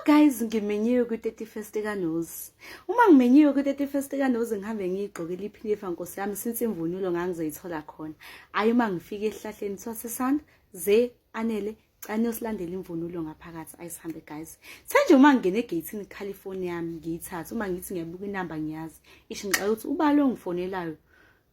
Guys, ngimenyiwe kwi-31st kaNozi. Uma ngimenyiwe kwi-31st kaNozi, ngihambe ngiyigqokele iphinifa, nkosi yami, since imvunulo ngangizoyithola khona. Ayi, uma ngifika esihlahleni, kuthiwa, "Sisanda ze anele cane osilandela imvunulo ngaphakathi." Ayisihambe guys. Senje uma ngingena egeyithini, kukhala ifoni yami, ngiyithathe. Uma ngithi ngiyabuka inamba, ngiyazi isho, ngixaka ukuthi ubalo ongifonelayo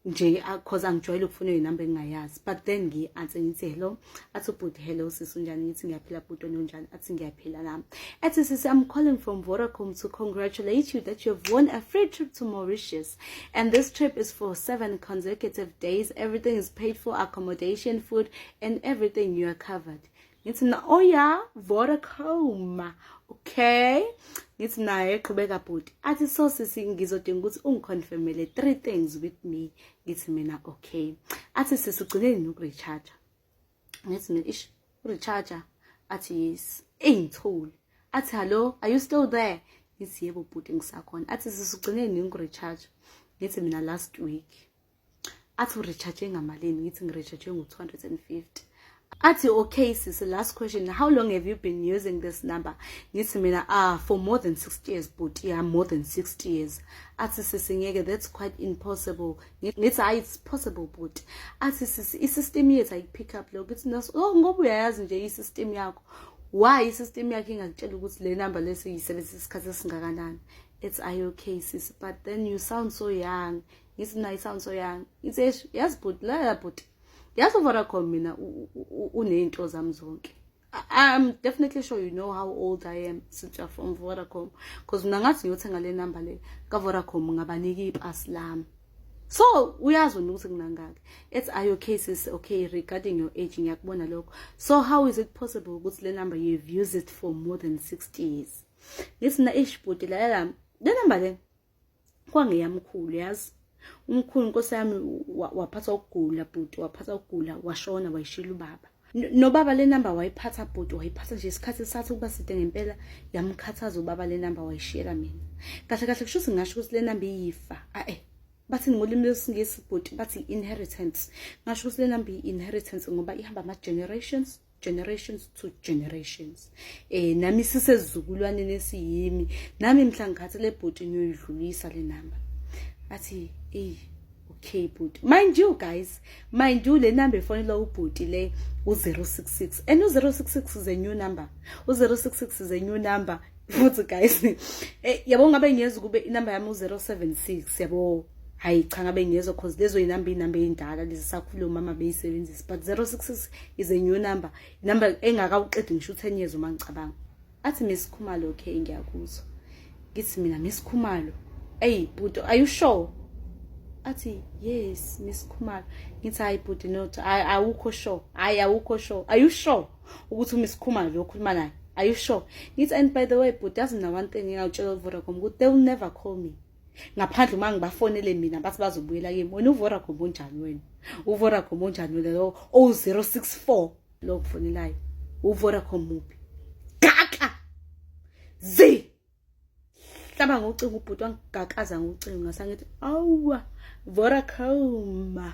nje, 'cause angijwayele ukufonela inamba engingayazi, but then ngiyi-answer, ngithi, "Hello." Athi ubhuti, "Hello sisi, unjani?" Ngithi, "Ngiyaphila bhuti, wena unjani?" Athi, "Ngiyaphila nami." Athi, "Sisi, I'm calling from Vodacom to congratulate you that you have won a free trip to Mauritius, and this trip is for 7 consecutive days. Everything is paid for, accommodation, food and everything. You are covered." Ngithi na, "Oh yeah, Vodacom, okay." Ngithi naye, "Qhubeka bhuti." Athi, "So sisi, ngizodinga ukuthi ungiconfirmele three things with me." Ngithi mina, "Okay." Athi, "Sisi, ugcine nini ukurecharge?" Ngithi mina, "Ish, urecharge?" Athi, "Yes." Engitholi athi, "Hello, are you still there?" Ngithi, "Yebo bhuti, ngisakhona." Athi, "Sisi, ugcine nini ukurecharge?" Ngithi mina, "Last week." Athi, "Urecharge ngamalini?" Ngithi, "Ngirecharge ngo-250." Athi, "Okay sis, last question, how long have you been using this number?" Ngithi mina, "Ah, for more than 60 years but yeah, more than 60 years." Athi, "Sisi, ngeke, that's quite impossible." Ngithi, "Hayi, it's possible but." Athi, "Sisi, i-system yethu ayi-pick up lokho." Ngithi, "Oh, ngoba uyayazi nje i-system yakho, why i-system yakho ingakutshela ukuthi le number lesi uyisebenzisa isikhathi esingakanani?" It's, "Ayi, okay sis, but then you sound so young." Ngithi mina, "I sound so young?" Ngithi, "Yazi but la but yazi uVodacom mina uney'nto zami zonke. I'm definitely sure you know how old I am since you're from Vodacom, because mina ngathi ngiyothenga le number le ka-Vodacom, ngabanika ipasi lami, so uyazi wena ukuthi nginangaki." It's, "Are your cases okay regarding your age, ngiyakubona lokho. So how is it possible ukuthi le number you've used it for more than 60 years?" Ngithi na, "Ish bhuti, lalela, le number le kwangeyamkhulu, yazi umkhulu, nkosi yami, waphathwa ukugula bhuti, waphathwa ukugula, washona, wayishila ubaba. Nobaba le number wayiphatha bhuti, wayiphatha nje isikhathi sathi ukuba side ngempela, yamkhathaza ubaba le number, wayishiyela mina. Kahle kahle kusho ukuthi ngingasho ukuthi le number iyifa, ae bathi ngolimi lwesiNgisi bhuti, bathi inheritance. Ngasho ukuthi le number i-inheritance ngoba ihamba ama-generations, generations to generations. Nami sisezizukulwaneni esiyimi, nami mhla ngikhathele bhuti, ngiyoyidlulisa le number." Athi, "Ey, okay bhuti." Mind you guys, mind you, le number efonela ubhuti le u066, and u066 is a new number. U066 is a new number futhi guys. Yabo, ngabe ngiyeza kube inamba yami u076, yabo, hayi cha, ngabe ngiyezwa, 'cause lezo inamba eyindala lezi sakhula umama beyisebenzisa, but 066 is a new number, inamba engakawuqedi ngisho 10 years uma ngicabanga. Athi, "Miss Khumalo, okay, ngiyakuzwa." Ngithi mina, "Miss Khumalo? Hey bhuti, are you sure?" Athi, "Yes, Miss Khumalo." Ngithi, "Hayi bhuti, not awukho sure. Hayi, awukho sure. Are you sure ukuthi uMiss Khumalo lo okhuluma naye? Are you sure?" Ngithi, "And by the way bhuti, yazi na, one thing ngingawutshela uVodacom ukuthi they will never call me ngaphandle uma ngibafonele mina, bathi bazobuyela kimi. Wena uVodacom unjani? Wena uVodacom unjani wena lo o064 lo kufonelayo? uVodacom muphi kaka zi hlaba ngocingo?" Ubhuti wangigakaza ngocingo, ngasangithi, "Awwa, Vodacom."